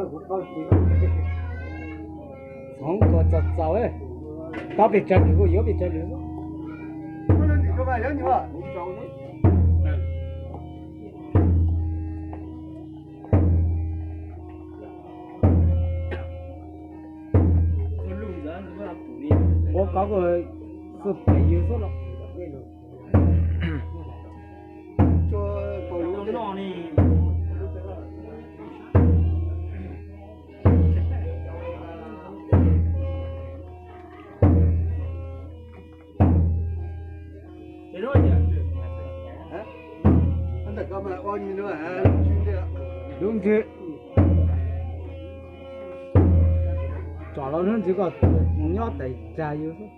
Txhoov kuas txaus txaus, tau pes tsawg lwm kuj yuav pes tsawg lwm. Ua kov kuj xwb pem yus xwb los. Lub ntsws, tsom los lub ntsws kom nyob tes tsag yus xwb.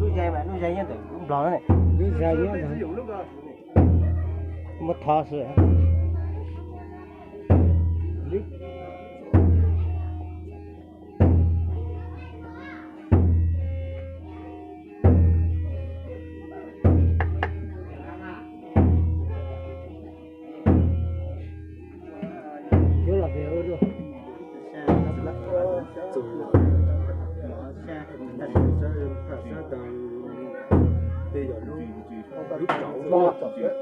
Lub zai mas lub zai nyob ntawm lub nplog na. Lub zai nyob ntawd. Muab thov xwb.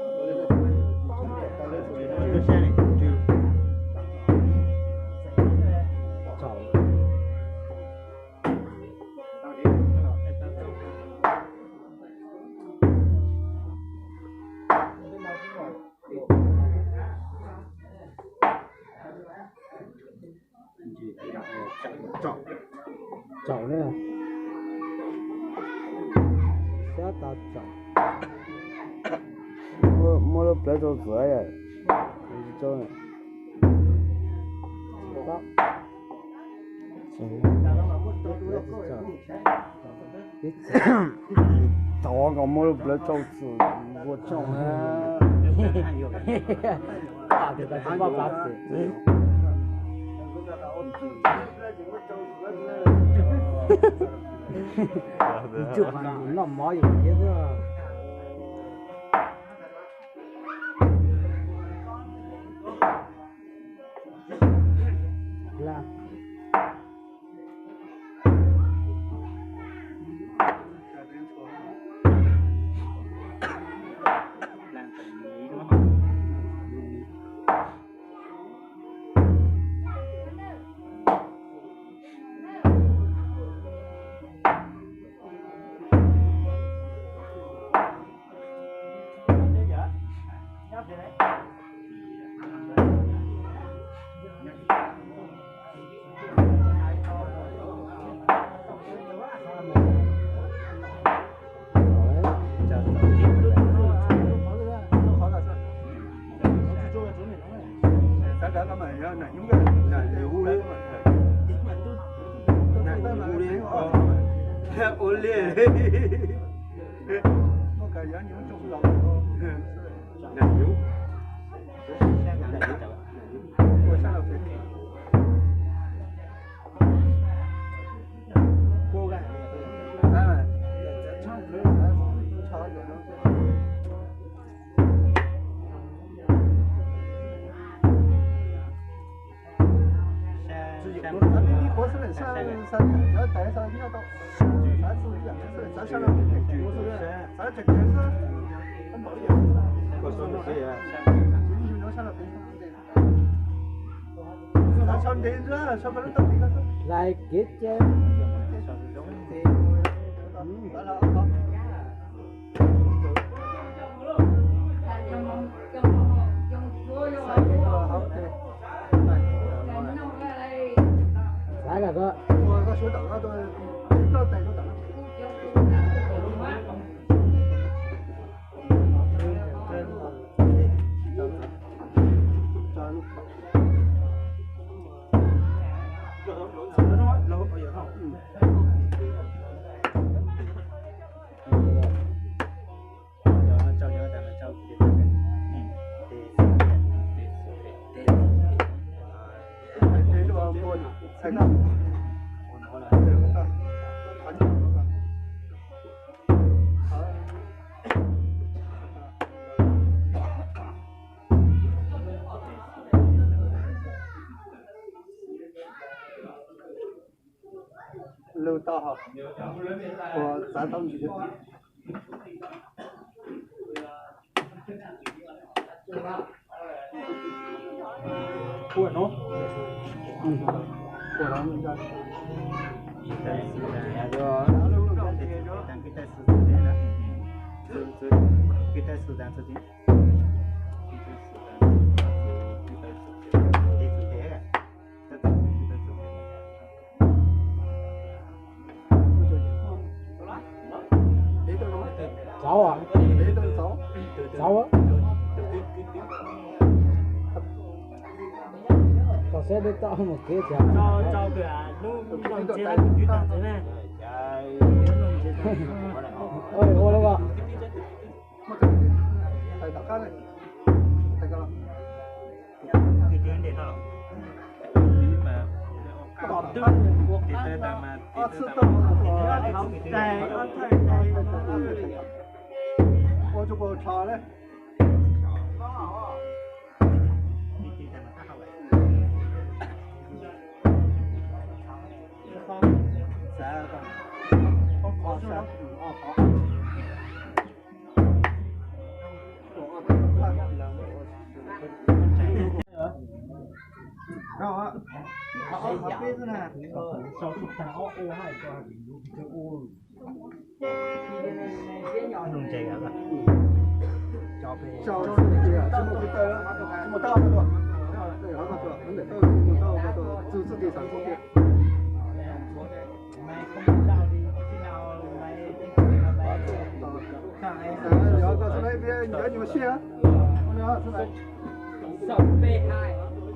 Tsaum ne, sab tas tsaum. Muab lub plawv rau txuas. Tau kom muab lub plawv rau txuas ua tsaug na. Noj mov yus thiab xwb. Lais kev cai. Xav lawm ko. Lwj tau hos, ua txav tau ntsis. Ua no, ua no. Txauv, txauv. Tom saib peb tau mus kev txav. Ua lawm os. Ua tsuas kaum tsho le.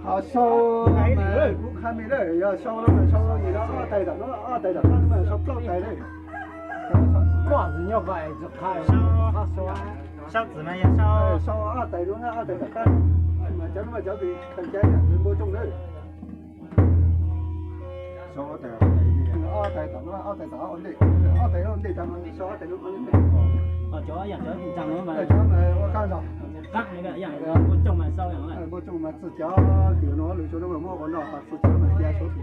Ho sau, kuv qha me lawm, yog sau no mas sau nim no ob tais tom no, ob tais tom qab no mas sau plaub tais lawm. Sau txwm mas yog sau, sau ob tais no, ob tais tom qab, mas cov no mas cov kws tawm cai yog npua tsooj lawm. Sau ob tais, ob tais tom no, ob tais tom ua ntej, ob tais ua ntej tas mas sau ob tais no ua ntej. Cov mas ua qab zog, npua tsooj mas txij cov kws no lwm tsuas no mas muab ua no, txij cov mas cia suav kws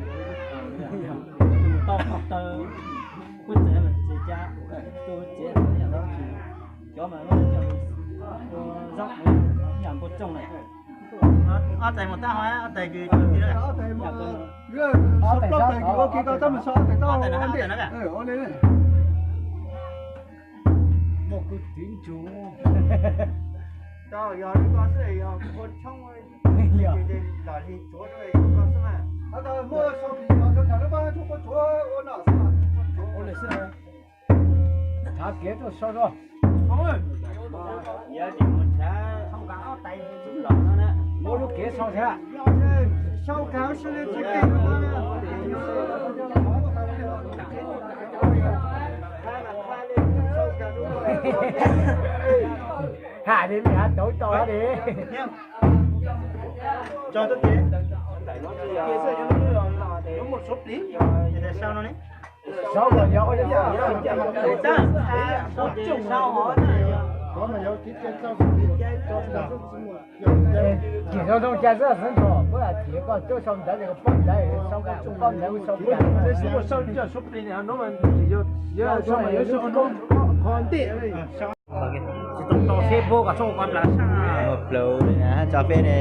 Ob tais mus tab hov, ob tais kws, ob tais, ob tais no, ob tais no. Muaj kwv tij ntsuag. Yog li ko xwb, yog ua tshoob, los li tsuav ko xwb mas. Muaj sau plis los rau tham lub pab tshoob, ua tsuav ua no xwb. Nrhav kev tuaj sau zog. Muab lub kev sau thiab. Sau kav sawv daws txhua tus. Hais li mej hav tauv tau li. Sau no ne. Sau los yog ua li, sau hov. Tsis zoo zoo cas xwb xwb ntag, puab hais tias koj tuaj sau ntawv li koj paub ntawv, sau koj paub ntawv sau. Tsis tau tau Facebook kom txhob ua koj plas sab. Muaj plaub li na, tso peb ne.